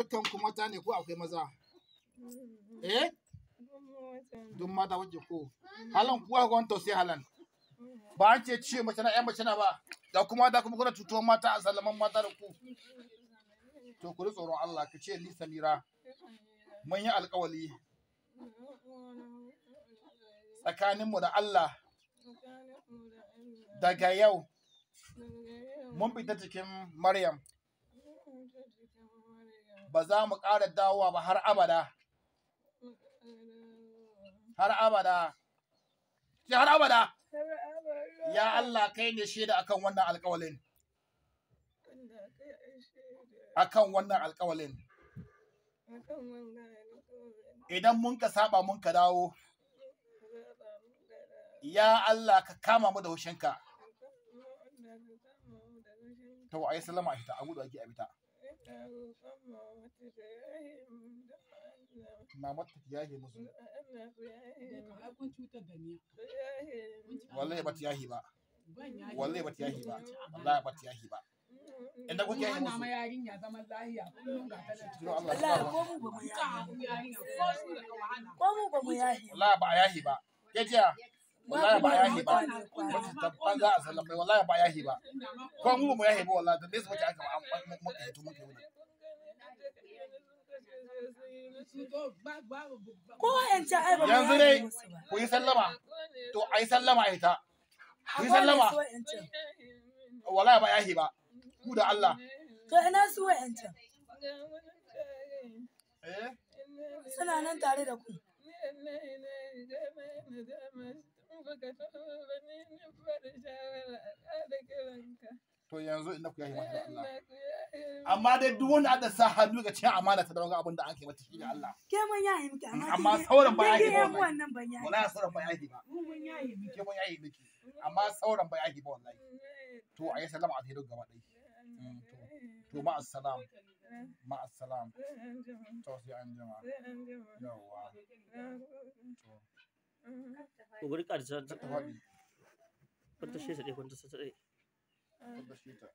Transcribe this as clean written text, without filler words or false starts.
Dukkan ku mata ne ko akwai maza? Eh? Duk mata kuke ko? Halan kuwa ga wani sai halan. Ba an ce ciwo mace na ƴan mace na ba. Da kuma da kuma kuna cutuwar mata a sallaman mata da ku. To ku ji tsoron Allah ka ce ni Samira mun yi alƙawali tsakaninmu da Allah daga yau mun fita cikin Maryam ba za mu ƙara dawowa ba har abada, har abada, ce har abada. Ya Allah, kai ne shaida akan wannan alƙawalin, akan wannan alƙawalin. Idan mun ka saba mun ka dawo, ya Allah, ka kama mu da hushinka. To ayi sallama a fita, a gudu ake a fita. Mama ta yahe musu. Wallahi ba ta yahe ba. Wallahi ba ta yahe ba. Wallahi ba ta yahe ba. Inda kuke yahe musu. Wallahi ko mu ba mu yahe. Ko mu ba mu yahe. Wallahi ba a yahe ba. Ke jiya? Wallahi ba a yahe ba. Mutum tabban za a sallamai, wallahi ba a yahe ba. Ko mu ba mu yahe ba wallahi, da nesa muke aka ba muka hito muka yi wannan. Ko wa'ancan ai ba mu Yanzu yahe dai musu ba. ku yi sallama. To ayi sallama a ita. Ku yi A kone sallama. su wa'ancan. Wallahi ba a yahe ba. Ku da Allah. To ina su wa'ancan? Eh? Suna nan tare da ku. To yanzu inda ku yahe mata da Allah. Amma dai duk wanda aka sa hannu ga cin amana ta daga abin da ake mata shi ne Allah. Ke mun yahe miki amma Amma sauran ba yahe ba yan wallahi. wannan ban yahe. Wallahi sauran ba yahe ba. Ke mun yahe miki. Amma sauran ba yahe ba wallahi. To ayi sallama a tayi gaba ɗaya. To ma'assalam. Ma'assalam. To sai an jima. Yawwa. To Ku guri ƙarshen ta faɗi. kwanta shi ta ɗaya, kwanta ta ɗaya. Kwanta shi ta.